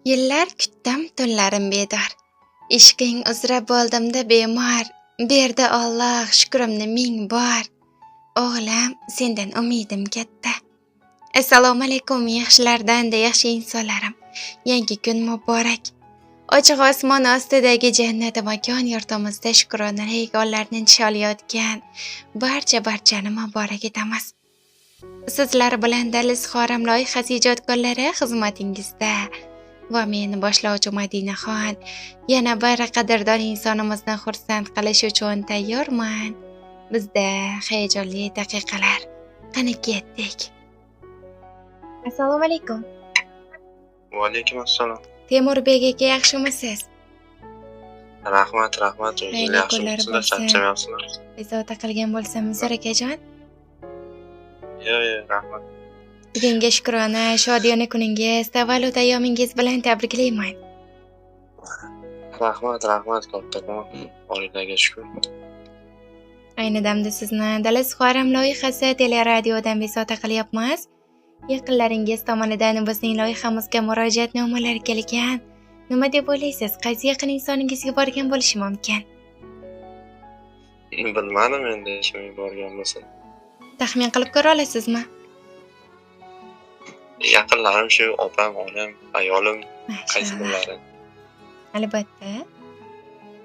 Yillar kutdim, tunlarim bedor. Ishqing uzra bo'ldimda bemor. Berdi Alloh shukrimni ming bor. O'g'lim, sendan umidim katta. Assalomu alaykum yaxshilardan-da yaxshi insonlarim. Yangi kun muborak. Ochiq osmon ostidagi jannat makon yurtimizda shukronalik onlarini nishonlayotgan barcha-barchani muborak etamiz. Sizlar bilan Dal izhorim loyihasi ijodkorlari xizmatingizda va men boshlovchi Madinaxon yana bir qadrdon insonimizni xursand qilish uchun tayyorman. Bizda hayajonli daqiqalar. Qani ketdik. Assalomu alaykum. Va alaykum assalom. Temurbek aka, yaxshimisiz? Rahmat, rahmat. O'zingiz Xayrli kunlar yaxshimisizlar, bo'lsin. charchamayapsizlar? Bezovta qilgan bo'lsam uzr akajon. Yo'q, yo'q, rahmat. Bugungi shukrona shodiyona kuningiz, tavallud ayyomingiz bilan tabriklayman. Rahmat, rahmat kattakon. Oilaga shukur. Ayni damda sizni Dal izhorim loyihasi teleradiodan bezovta qilyapmiz. Yaqinlaringiz tomonidan bizning loyihamizga murojaatnomalar kelgan. Nima deb o'ylaysiz? Qaysi yaqin insoningiz yuborgan bo'lishi mumkin? Bilmadim endi kim yuborgan bo'lsa. Taxmin qilib ko'ra olasizmi? Yaqinlarim shu opam, onam, ayolim, qaysi Mashalloh. birlari. Albatta.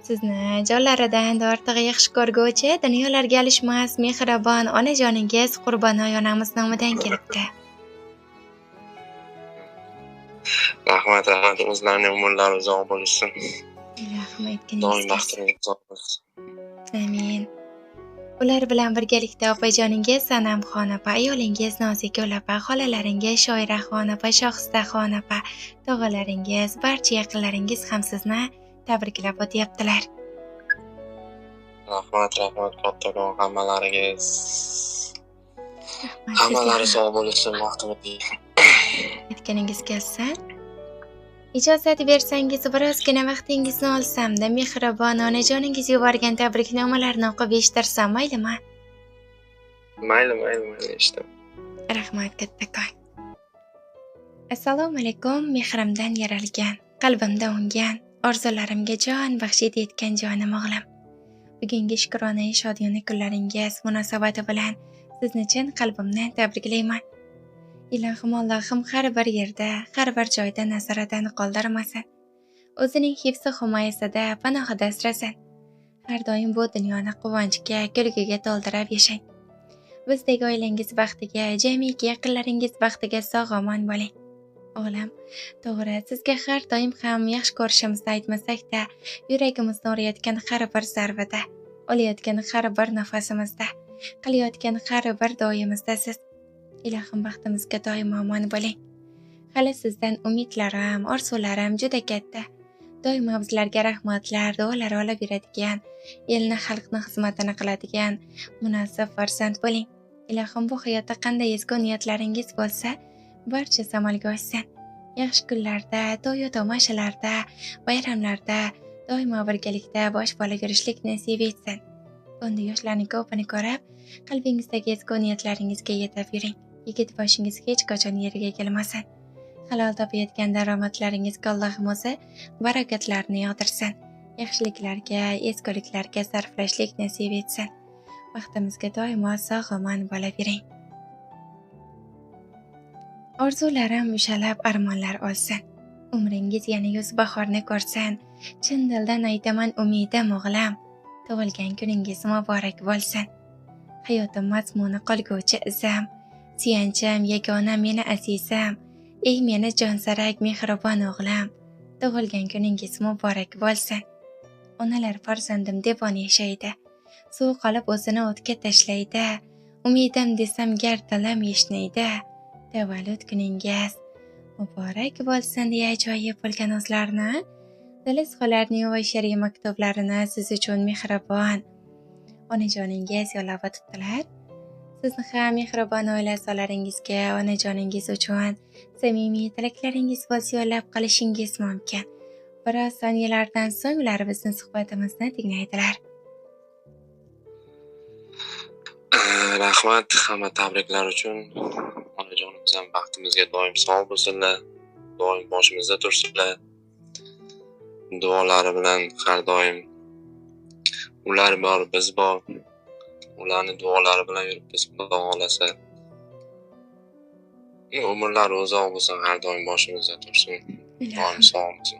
Sizni jonlaridan ortiq yaxshi ko'rguvchi, dunyolarga alishmas mehribon onajoningiz Qurbonoy onamiz nomidan kelibdi. Rahmat, rahmat. O'zlarining umrlari uzoq bo'lsin. Ilohim, aytganingiz Doim kelsin. baxtli uzoq bo'lsin. Amin. Ular bilan birgalikda opajoningiz Sanamxon opa, ayolingiz Nozigul opa, xolalaringiz Shoiraxon opa, Shohistaxon opa, tog'alaringiz, barcha yaqinlaringiz ham sizni tabriklab o'tyaptilar. Rahmat, rahmat kattakon hammalariga. Rahmat sizga Hammalari ham. sog' bo'lsin, baxtli. Aytganingiz kelsin. Ijozat bersangiz, birozgina vaqtingizni olsamda, mehribon onajoningiz yuborgan tabriknomalarni o'qib eshittirsam maylimi? Mayli, mayli, mayli, eshitaman. Rahmat kattakon. Assalomu alaykum, mehrimdan yaralgan, qalbimda ungan, orzularimga jon baxsh etgan jonim o'g'lim. Bugungi shukrona shodiyona kunlaringiz munosabati bilan sizni chin qalbimdan tabriklayman. Ilohim Allohim har bir yerda, har bir joyda nazaridan qoldirmasin. O'zining hifzi himoyasida, panohida asrasin. Har doim bu dunyoni quvonchga, kulgiga to'ldirib yashang. Bizdagi oilangiz baxtiga, jamiki yaqinlaringiz baxtiga sog'-omon bo'ling. O'g'lim, to'g'ri, sizga har doim ham yaxshi ko'rishimizni aytmasak-da, yuragimizni urayotgan har bir zarbada, olayotgan har bir nafasimizda, qilayotgan har bir duoyimizda siz. Ilohim baxtimizga doimo omon bo'ling. Hali sizdan umidlarim, orzularim juda katta. Doimo bizlarga rahmatlar, duolar olib yuradigan, elni, xalqni xizmatini qiladigan munosib farzand bo'ling. Ilohim bu hayotda qanday ezgu niyatlaringiz bo'lsa, barchasi amalga oshsin. Yaxshi kunlarda, to'y-u tomoshalarda, bayramlarda doimo birgalikda bosh bo'lib yurishlik nasib etsin. Bunda yoshlarning ko'pini ko'rib, qalbingizdagi ezgu niyatlaringizga yetib yuring. Yigit boshingiz hech qachon yerga kelmasin. Halol topayotgan daromadlaringizga Allohim o'zi barakatlarni yog'dirsin. Yaxshiliklarga, ezguliklarga sarflashlik nasib etsin. Baxtimizga doimo sog'-omon bo'lavering. Orzularim ushalab armonlar olsin. Umringiz yana yuz bahorni ko'rsin. Chin dildan aytaman umidim o'g'lim. Tug'ilgan kuningiz muborak bo'lsin. Hayotim mazmuni qolguvchi izim. Suyanchim, yagona meni azizim. Ey meni jonsarak mehribon o'g'lim. Tug'ilgan kuningiz muborak bo'lsin. Onalar farzandim devona yashaydi. Suv qolib o'zini o'tga tashlaydi. Umidim desam gar tilim yashnaydi. Tavallud kuningiz muborak bo'lsin deya ajoyib bo'lgan o'zlarini dil izhorlarining va she'riy maktublarini siz uchun mehribon onajoningiz yo'llab o'tibdilar. Sizni ham mehribon oila a'zolaringizga onajoningiz uchun samimiy tilaklaringiz bo'lsa yo'llab qolishingiz mumkin. Biroz soniyalardan so'ng ular bizni suhbatimizni tinglaydilar. Rahmat hamma tabriklar uchun. Onajonimiz ham baxtimizga doim sog' bo'lsinlar. Doim boshimizda tursinlar. Duolari bilan har doim ular bor, biz bor. Ularni duolari bilan yuribmiz, Xudo xohlasa. Umrlari uzoq bo'lsin, har doim boshimizda tursin. Doim sog' bo'lsin.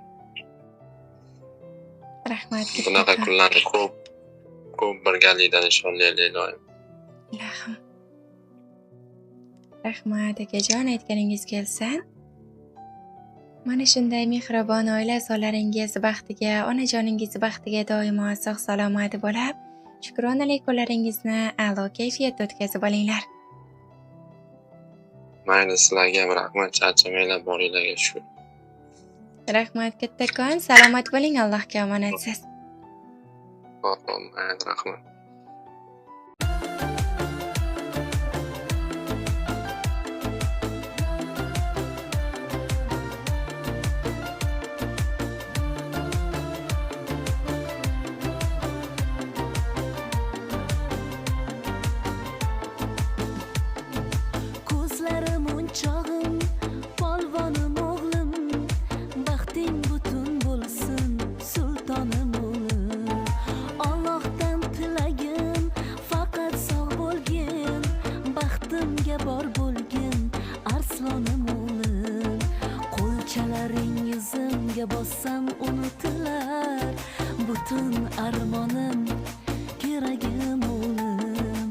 Rahmat. Bunaqa kunlarni ko'p ko'p birgalikda nishonlaylik iloyim. Ilohim. Rahmat akajon, aytganingiz kelsin. Mana shunday mehribon oila a'zolaringiz baxtiga, onajoningiz baxtiga doimo sog' salomat bo'lib, shukronalik kunlaringizni a'lo kayfiyatda o'tkazib olinglar. Mayli, sizlarga ham rahmat, charchamanglar, boringlarga shukur. Rahmat kattakon, salomat bo'ling, Allohga omonatsiz. Xo'p, mayli, rahmat. Ko'zlarim o'nchog'im, polvonim o'g'lim, baxting butun bo'lsin, sultonim o'g'lim. Allohdan tilagim, faqat sog' bo'lgin, baxtimga bor bo'lgin, arslonim o'g'lim. Qo'lchalaring yuzimga bossam unutilar, butun armonim, keragim o'g'lim.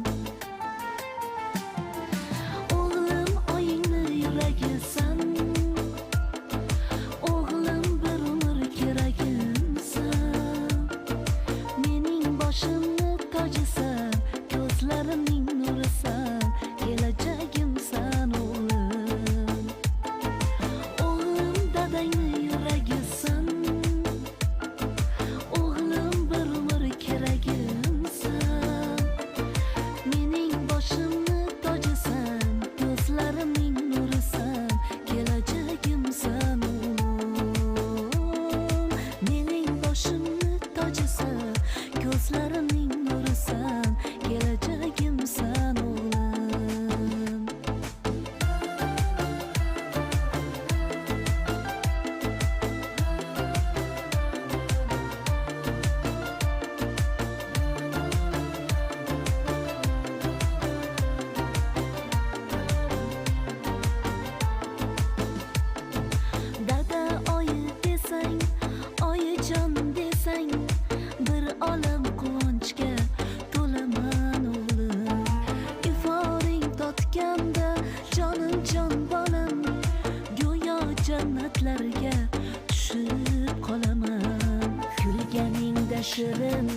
O'g'lim oyingni yuragisan, o'g'lim bir umr keragimsan. Mening boshimni tojisan, ko'zlarimning nurisan, kelajagimsan o'g'lim. O'g'lim dadangni yuragisan, o'g'lim bir umr keragimsan. Mening boshimni tojisan, ko'zlarimning nurisan, kelajagimsan o'g'lim. Mening boshimni tojisan, ko'zlarimning nurisan, kelajagimsan o'g'lim. Dada oyi desang, oyijon desang, bir olam quvonchga to'laman o'g'lim. Iforing totganda jonim jon bolam, go'yo jannatlarga tushib qolaman. Kulganingda shirin